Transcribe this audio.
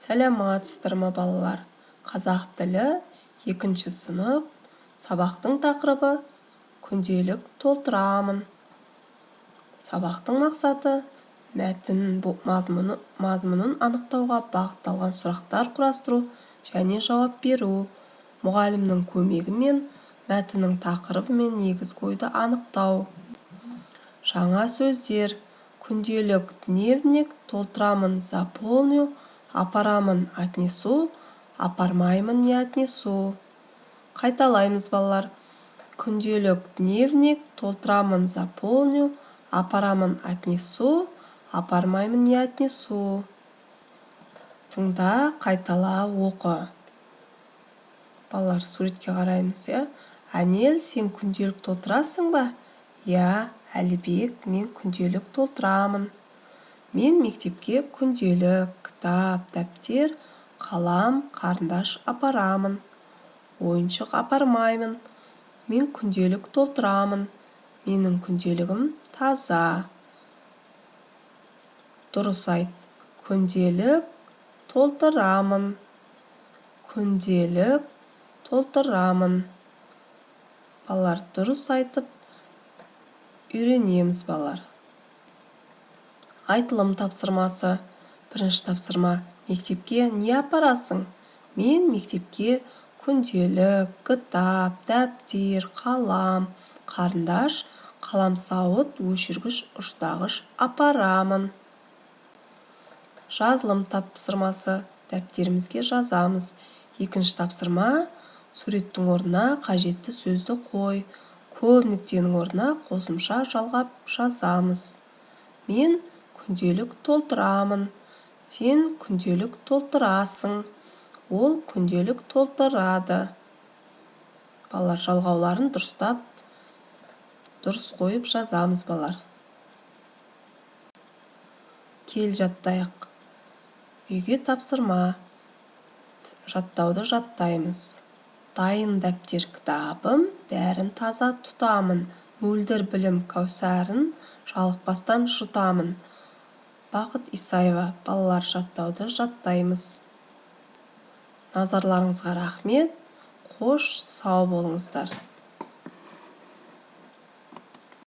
Сәлематсыздар ма, балалар! Қазақ тілі, екінші сынып. Сабақтың тақырыбы: «Күнделік толтырамын». Сабақтың мақсаты: мәтін мазмұнын анықтауға бағытталған сұрақтар құрастыру және жауап беру, мұғалімнің көмегімен мәтіннің тақырыбы мен негізгі ойды анықтау. Жаңа сөздер: күнделік – дневник, толтырамын – заполню, апарамын – отнесу, апармаймын – не отнесу. Қайталаймыз, балалар: күнделік – дневник, толтырамын – заполню, апарамын – отнесу, апармаймын – не отнесу. Тыңда, қайтала, оқы. Балалар, суретке қараймыз, иә. Әнел, сен күнделік толтырасың ба? Иә, Әлібек, мен күнделік толтырамын. Мен мектепке күнделік, кітап, дәптер, қалам, қарындаш апарамын. Ойыншық апармаймын. Мен күнделік толтырамын. Менің күнделігім таза. Дұрыс айт. Күнделік толтырамын. Күнделік толтырамын. Балалар, дұрыс айтып үйренеміз, балалар. Айтылым тапсырмасы. Бірінші тапсырма: мектепке не апарасың? Мен мектепке күнделік, кітап, дәптер, қалам, қарындаш, қаламсауыт, өшіргіш, ұштағыш апарамын. Жазылым тапсырмасы: дәптерімізге жазамыз. Екінші тапсырма: суреттің орнына қажетті сөзді қой. Көп нүктенің орнына қосымша жалғап жазамыз. Мен күнделік толтырамын. Сен күнделік толтырасың. Ол күнделік толтырады. Балалар, жалғауларын дұрыстап, дұрыс қойып жазамыз, балалар. Кел, жаттайық. Үйге тапсырма: жаттауды жаттаймыз. Дайын дәптер, кітабым, бәрін таза тұтамын. Мөлдір білім кәусарын жалықпастан жұтамын. Бақыт Исаева. Балалар, жаттауды жаттаймыз. Назарларыңызға рахмет. Қош, сау болыңыздар.